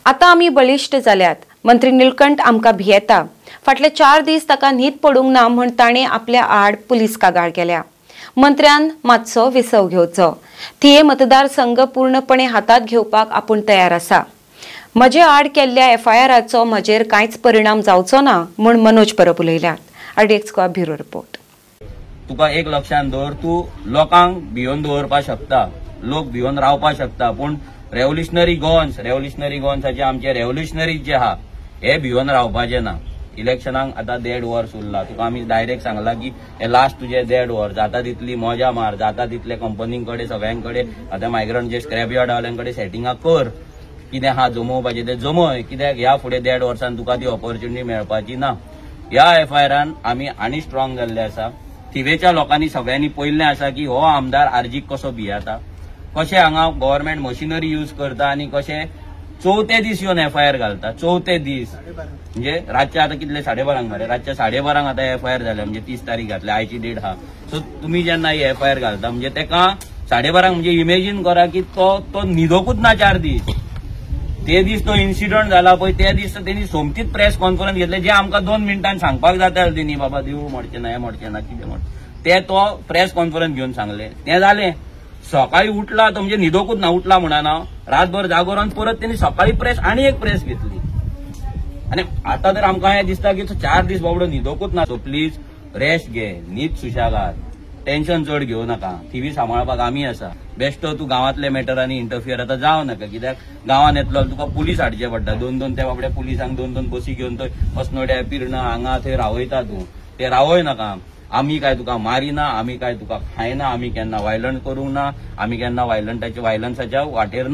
आतां आमी बळिश्ट जाल्यात. मंत्री निलकंठ आमकां भियेता. फाटले 4 दीस ताका न्हीद पडूंक ना म्हूण ताणें आपल्या आड पुलीस कागाळ केल्या. मंत्र्यान मातसो विसव घेवचो. थिये मतदारसंघ पूर्णपणे हातात घेवपाक आपूण तयार आसा. म्हजे आड केल्ल्या एफआयआराचो म्हजेर कांयच परिणाम जावचो ना म्हूण मनोज परब उलयल्यात. RDX Goa bureau report. तुका एक लक्षांत दवर, तूं लोकांक भियोवन दवरपाक शकता, लोक भियोवन रावपाक शकता, पूण रेव्होल्युशनरी गोवन्साचे आमचे रेव्होल्युशनरीज जे आहा हे भियोवन रावपाचे ना. इलेक्शनाक आतां 1.5 वर्स उरला. तुका आमी डायरेक्ट सांगला की हे लास्ट तुजे 1.5 वर्स, जाता तितली मजा मार, जाता तितले कंपनीं कडेन सगळ्यां कडेन आतां मायग्रंट जे स्क्रॅप यार्ड वाल्यां कडेन सेटिंगां कर, कितें आहा जमोवपाचें तें जमय, कित्याक ह्या फुडें 1.5 वर्सान तुका ती ऑपॉर्च्युनिटी मेळपाची ना. ह्या एफआयआरान आमी आनी स्ट्रॉंग जाल्ले आसा. थिवेच्या लोकांनी सगळ्यांनी पळयल्लें आसा की हो आमदार आरजीक कसो भियेता, कशें हांगा गव्हर्मेंट मशिनरी यूज करता आनी कशें चवथे दीस येवन एफआयआर घालता. चवथे दीस म्हणजे रातच्या आतां कितले 12:30 मरे, रातच्या 12:30 आतां एफआयआर जाल्या, म्हणजे 30 तारीख घातल्या, आयची डेट आहा. सो तुमी जेन्ना ही एफआयआर घालता म्हणजे तेका 12:30 म्हणजे इमेजीन करा की तो न्हिदोकूच ना 4 दीस. ते दीस तो इन्सिडंट जाला पळय ते दीस तेणी सोमतीच प्रेस कॉन्फरन्स घेतले, जे आमकां 2 मिनटान सांगपाक जाता तेणी, बाबा देवूळ मोडचें ना, हें मोडचें ना, कितें मोडचें, ते तो प्रेस कॉन्फरन्स घेवन सांगले. तें जालें, सकाळी उठला तो म्हणजे न्हिदोकूच ना, उठला म्हणना, रातभर जागो रावन परत तेणी सकाळी प्रेस आनी एक प्रेस घेतली. आनी आतां तर आमकां हें दिसता की 4 दीस बाबडो न्हिदोकूच ना. सो प्लीज रेस्ट घे, न्हीद सुशेगाद, टेन्शन चड घेवं नाका. थिवी सांबाळपाक आमी आसा. बेश्टो तूं गांवांतले मॅटरांनी इंटरफियर आतां जावं नाका, कित्याक गांवांत येतलो तुका पुलीस हाडचे पडटा. 2-2 त्या बाबड्या पुलिसांक 2-2 बसी घेवन थंय अस्नोड्या पिर्णा हांगा थंय रावयता तूं, ते रावय नाका. आमी काय तुका मारिना, आमी काय तुका खायना, आमी केन्ना वायलंट करूंक ना, आमी केन्ना वायलंसाच्या वाटेर ना.